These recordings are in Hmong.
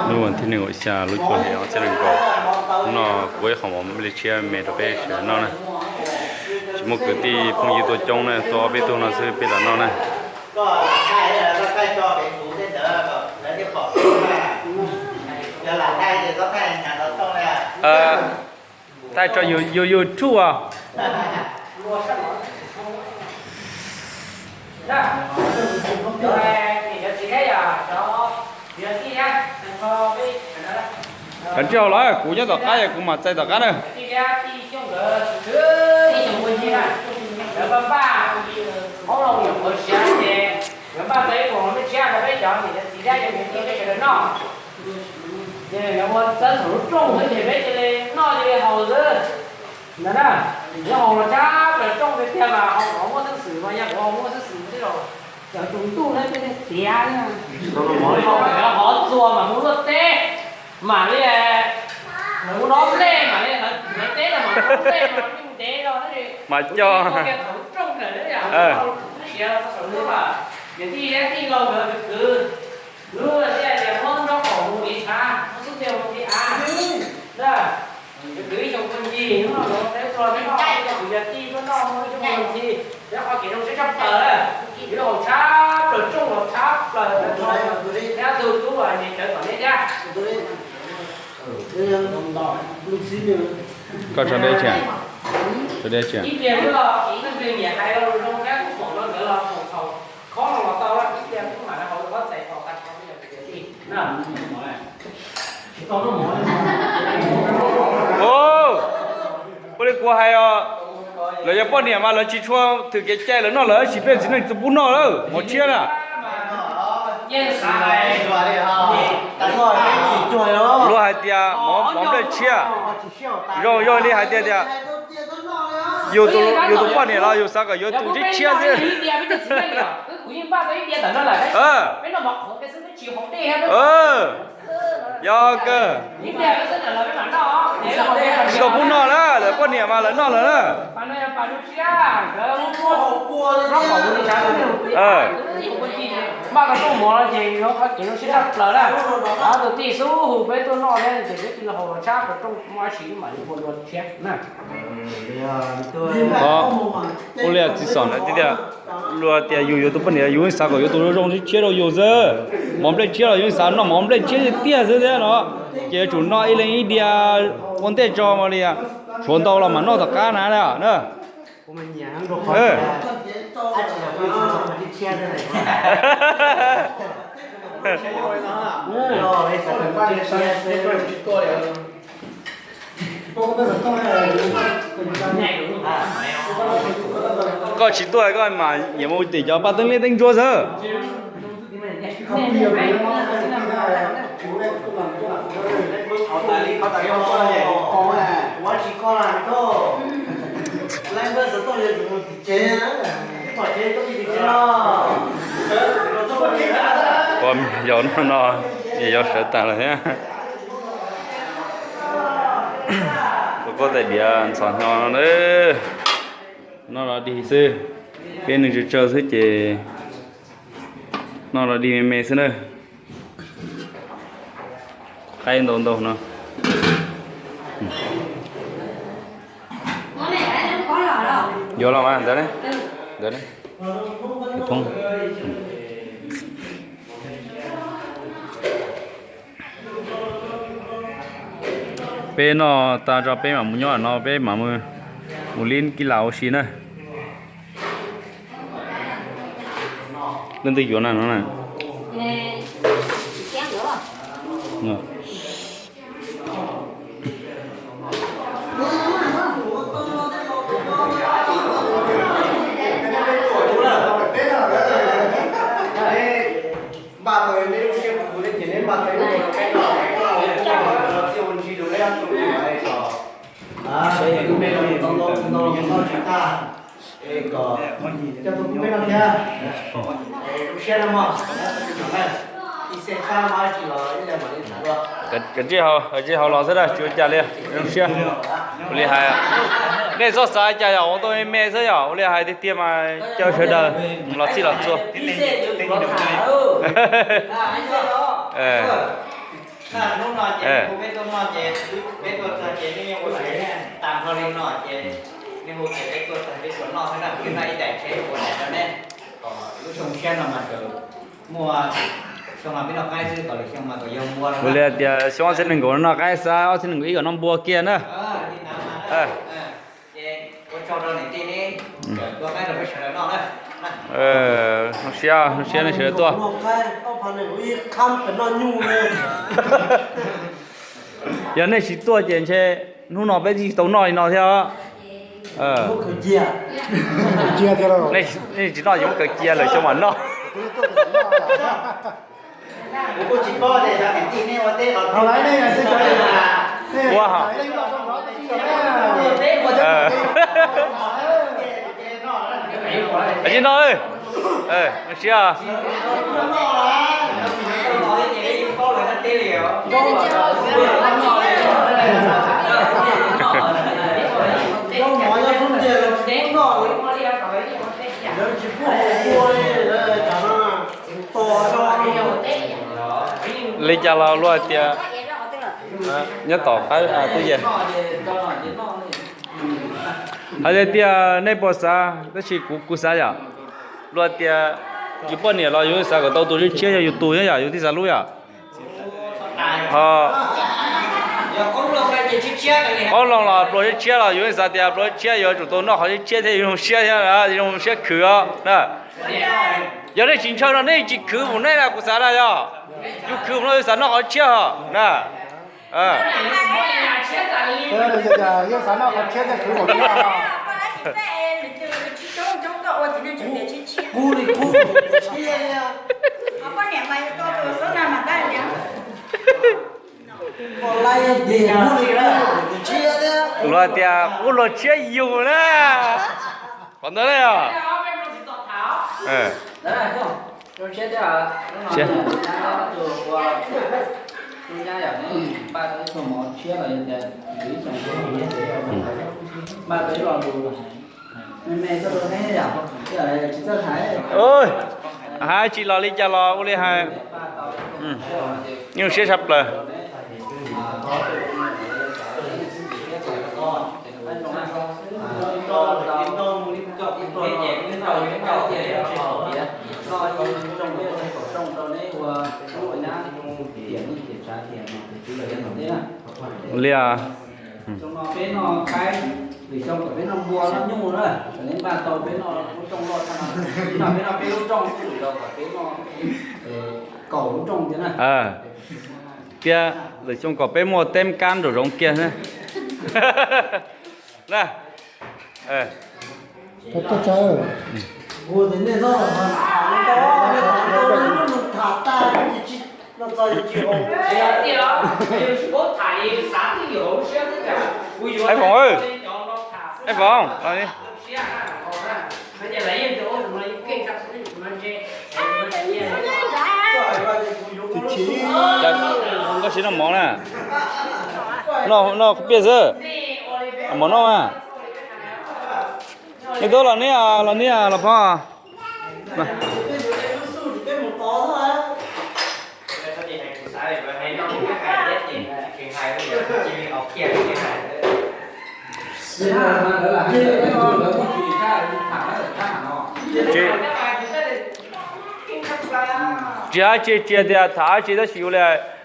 Hnub thib nees nkaum xya lub cuaj hli ob txhiab nees nkaum no, kuv ua ib qho mov nplej tshiab me rau peb sawv daws noj na. Tsis muaj kwv tij phooj ywg tuaj coob na, tuaj ob peb tug no xwb peb los noj na. Thaij tso YouTube os. Kav tsij hau los, kuv nyob tom qab, kuv mam txais tom qab na. Ua txawb saum lub rooj xwb ces peb cia li noj cia li haus xwb. Ntawd na, nws haus los tshab plaws rooj tiag tiag mas haus qhov muaj xeeb xwm mas yog qhov muaj xeeb xwm xwb los cov tsaus ntuj na tej tiav na. Hov txua mas mus luaj teb, mam li mus noj nplej, mam li hlawv teb los mus noj nplej mas yeej ntev los mas coj thaum rooj lawm na, siav los txog saum lub mas. Niam tij dab tij laug nkawd kwv kwv, lub tias tias muab nraub qaum mus tiv tshav, muab xub ntiag mus tiv av na. Kwv kwv ib xyoo phooj ywg hnub no los peb tuaj noj, peb cov kwv yog tij tuaj noj muaj ib tug mus ntxhi, peb qhov kev zoo siab tshaj plaws na. Yuav haus tshab plaws rooj los tshab plaws, neb ob tug tub los nws tsawv tom neb thiab. Koj tso deb tsis? Tso deb tsis? Ib pliag xwb los leej twg nyiam hais los zoo thiab kuj foom rau nkawd los foom txhaum khob no los tau, ib pliag kuj mam li haus rau pob txhais tos tag nrho peb cov kwv yog tij na. Ua li kuv hais os, lawv yog poj niam mas lawv tsis tshua thwm kev cai, lawv noj lawv tab sis peb txiv neej tsis pub noj lawm, mov tshiab na. Luag hais tias mov nplej tshiab, zoo yog li hais tias tias yus tus poj niam los yus xav kom yuav tus tshiab tshiab xwb. Yog kawg, tsis tau pub noj na, lawv poj niam mas lawv noj lawm na. Ua li txiv xom ntawd tias tias luag tias yus yuav tus poj niam yus xav kom yuav tus zoo zoo tshiab rau yus xwb. Mov nplej tshiab los yus xav noj mov nplej tshiab tiag tiag xwb thiab no, ces yuav tsum noj ib leeg ib diav ua ntej tso mas li, tshuav ntau los mas noj tom qab na na. Koj tsis tuaj koj mas nyiam mus tim cov paj teeb liab teeb ntsuab xwb. Ua yog no no, yog sawv tas lawm thiab. Ua koj tais diav ntxhov hnyo no, noj los dig xwb, peb neeg tsawg tsawg xwb ces noj los dig me me xwb na. Qaib ntau ntau no. Yuav los mas ntawd ne, ntawd ne, thoob. Peb noj tag tso peb mam mus nyob no, peb mam mus, mus lib kib lam ua si na. Leej twg yuav na no na? Npaj tau nej lub siab kuv thiab ces neb npaj tau ib lub txiaj ua ntsis rau neb ob tug es kom lub me no ntau ntau ntau ntau tsis tag, es kom coj tuaj pub peb noj thiab. Zoo siab na mog, ib xeem tshab mab tsis los ib leeg mam li tham dua. Kav tsij haus, kav tsij haus los xwb na, tsis ua cas li, zoo siab. Ua li hais, nej txhob xav cas yog ua tuaj me me xwb, yog ua li hais tiag tiag mas caw sawv daws los txhij los txhua. Peb tuaj txog ces nej ua siav tag nrho li no ces nej hu ces peb tuaj txog peb tuaj noj xwb na, peb noj ib daim tsheb ua daim rau nej. Kom lub xyoo tshiab no mas muaj, xyoo no peb noj qaib xwb, kom lwm xyoo mas kom yog npua. Kuv li tias xyoo ob txhiab nees nkaum noj qaib xwb, ob txhiab nees nkaum ib kom noj npua kiag na. Zoo siab, zoo siab nej sawv daws tuaj. Yog nej tsis tuaj ces ntshe hnub no peb tsis tau noj li no thiab. Nej tsis noj ces muab kaw cia lwm xyoo mam noj. Ua ha. Tsis noj, zoo siab. Li cas los luag tias nyob tom qab tuaj ces hais tias tias nej puas xav, tab sis kuv kuv xav yom, luag tias yus poj niam los yus xav kom tau tus tshiab tshiab yog yus tus nyob yom, yus thiaj xav hlub yom. Ho qoob loo los pluas tshiab tshiab los yus xav tias pluas tshiab yuav tsum tau noj qhov tshiab tshiab thiaj zoo siab thiab zoo siab khwv os na. Yog nej tsis ntshaw no nej tsis khwv mus nej na, kuv xav na yog yus khwv mus no yus xav noj qhov tshiab os na. Yus xav noj qhov tshiab thiaj khwv mus. Luag tias qub luag tshiab yus na. Qhov ntawd na yog. Hais tsis los li cas los ua li hais. Nyuaj siab tshaj plaws. Li tias lwm xyoo kom peb muaj teb kab nraum zoov kiag na. Foom, Foom, koj siv noj mov na. Noj, noj piaj xwb. Mov noj mas. Nej tub los neb, los neb los phob. Tsis, tsis dab tsi, tsis tias tham dab tsi tab sis ua li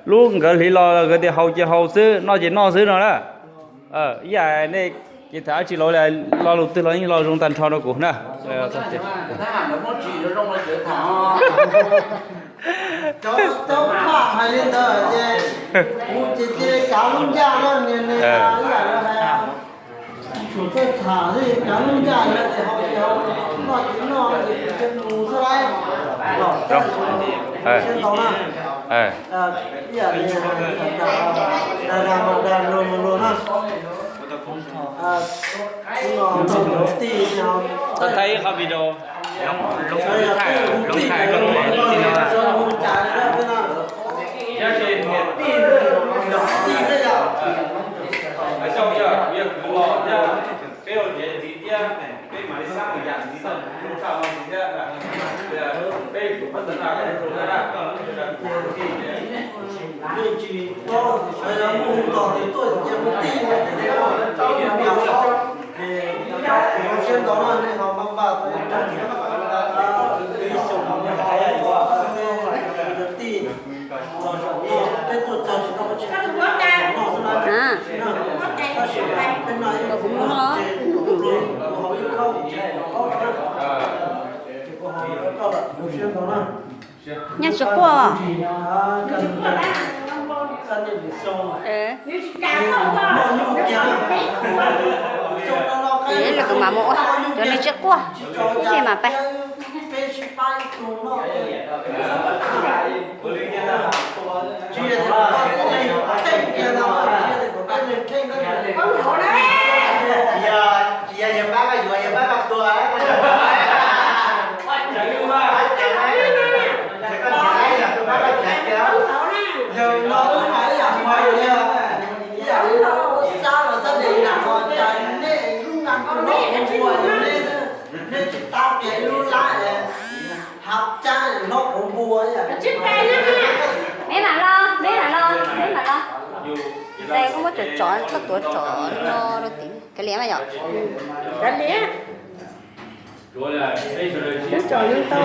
lub nkawd hliv los nkawd tias haus ces haus xwb, noj ces noj xwb no na. Ib yam nej ces tham dab tsi los li, lo lus twg los yeej lo zoo tag nrho rau kuv na. Thaij ib qho video. Nej tsis paub, sawv daws muaj hu tom twg tuaj ces hu tij no, ces kuv zoo siab ntau na, nej ho npaj npaj ib xyoos no, tij los zaum no peb tuaj txog tsis tau, tsis tau zaum no xwb na. Tab sis peb noj ib pluag, kuv haus ib kaub, ces kuv haus ib kaub lawm, zoo siab ntau na. Nyob tsis quaj. Ces los kuv mam mus ua, cov nws tsis quaj, ces mam pais. Tsis yog yawg pab koj yuav, yawg pab koj tua. Yawg no wb hais ib yam, ib yam li ua xab los xab dees, cas nej lub nqa kuv hlob kuv npua, yog nej, nej tsis tab kiag ib lub lab es hab cab hlob kuv npua ib yam. Neb mam los, neb mam los, neb mam los. Tais koj muab cov tsov, koj tuav tsov no rau tim kav liam mas yom. Kav liam. Lub tsov lub tau.